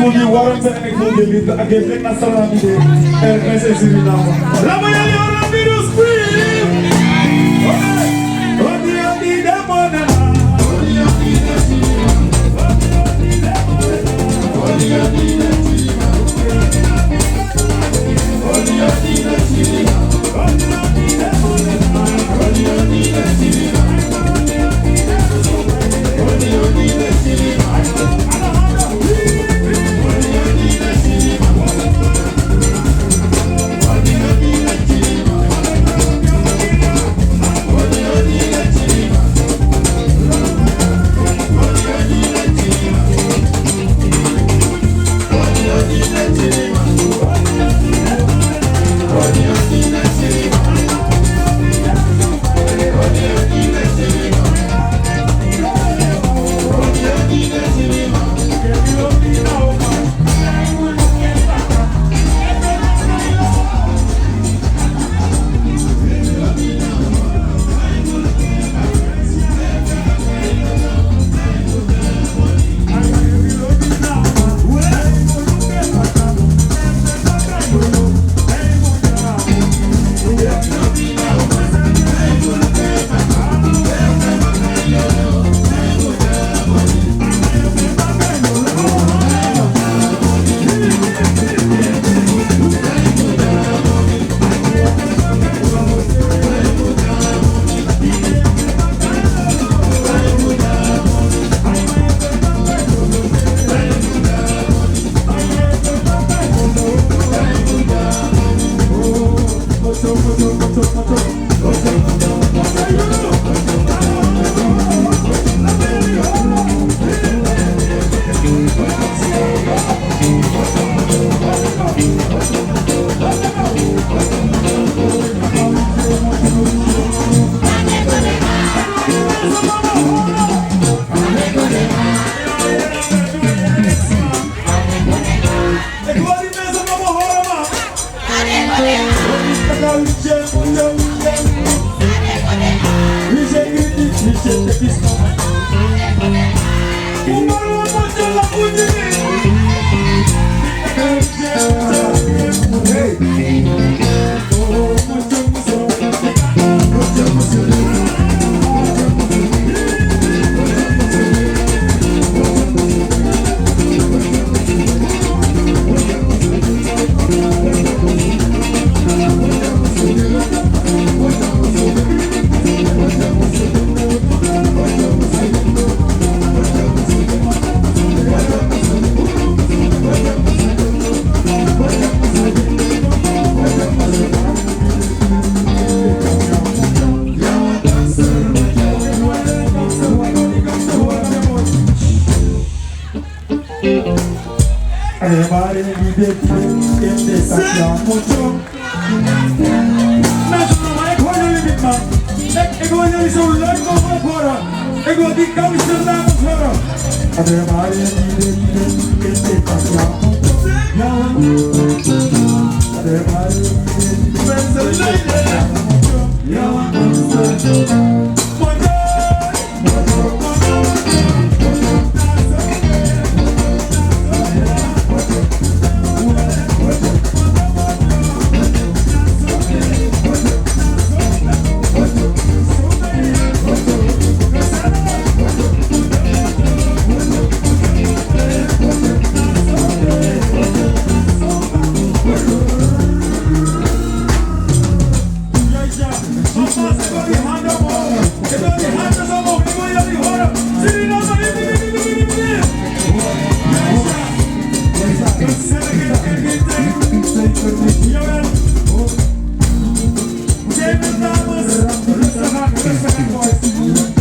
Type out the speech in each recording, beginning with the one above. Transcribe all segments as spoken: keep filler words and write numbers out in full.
Odi, waarom ben ik zo geliefd? Ik ben Nasser, Namibia. Er is een Suriname. Laat me jullie horen, Virus Queen.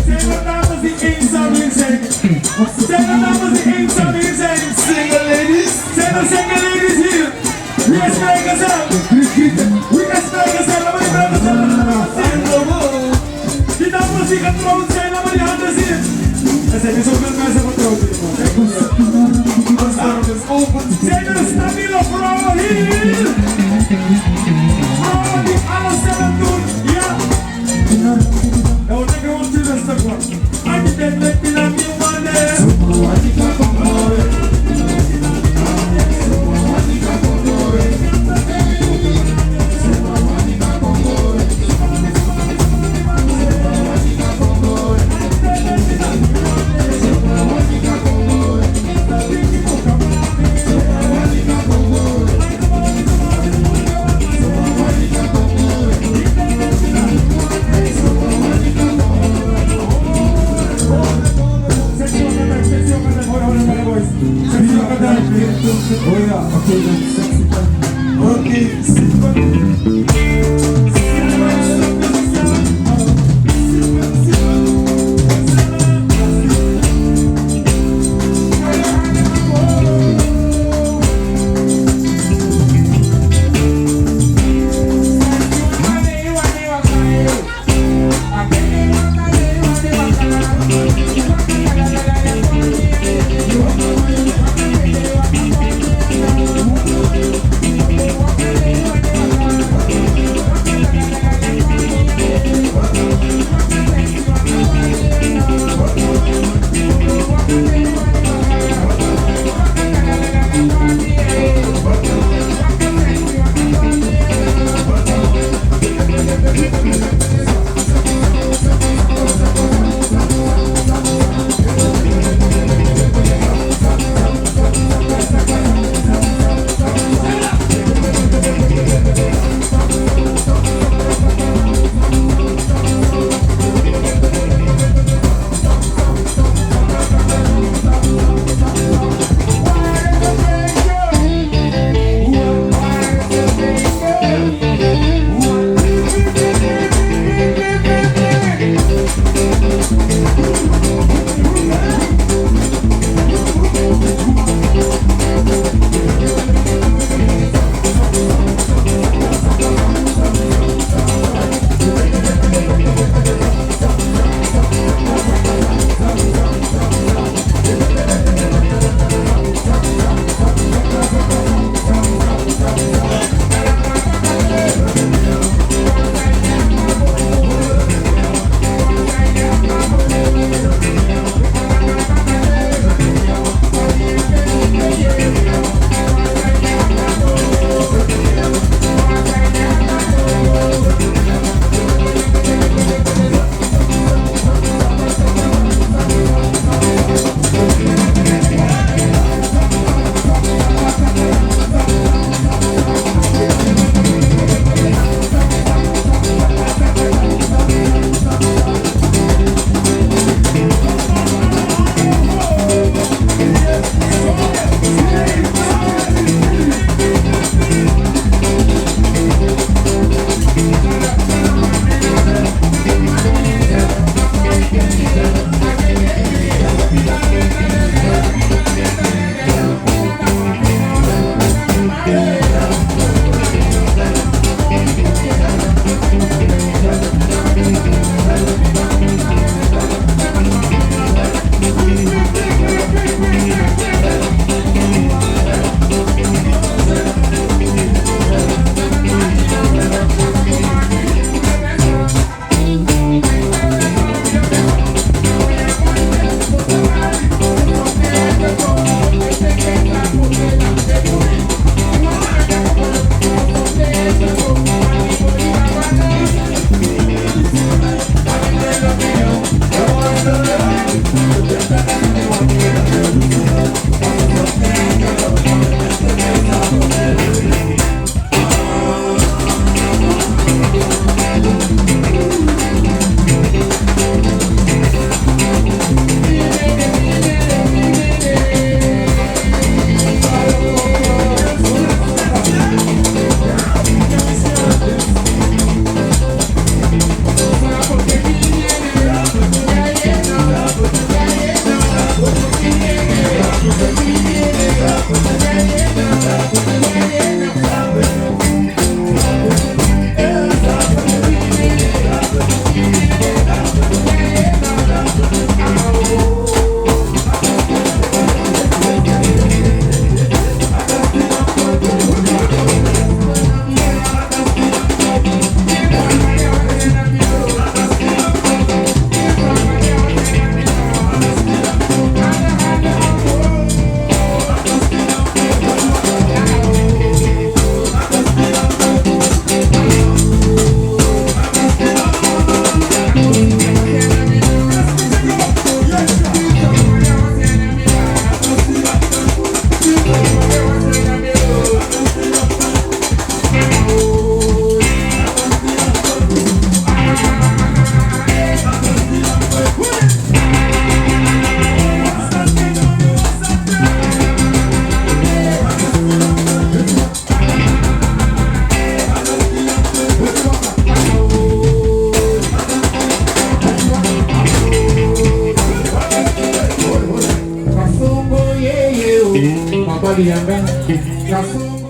Zijn er dames die eenzaam hier zijn? Zijn er dames die eenzaam hier zijn? Single ladies? Zijn er single ladies hier? Wie is vrijgezel? Wie is vrijgezel? Laat me die vragen stellen. Die dames die getrouwd zijn, laat me die handen zien. Er zijn niet zoveel mensen getrouwd hier, man. Kijk hoe ze... Zijn er stabiele vrouwen hier? Vrouwen die alles zelf doen, ja. Yo, take one to the step one. I did that, let me not be one there. Oh yeah, okay, that's sexy. Okay, sexy. Yanda, Kika.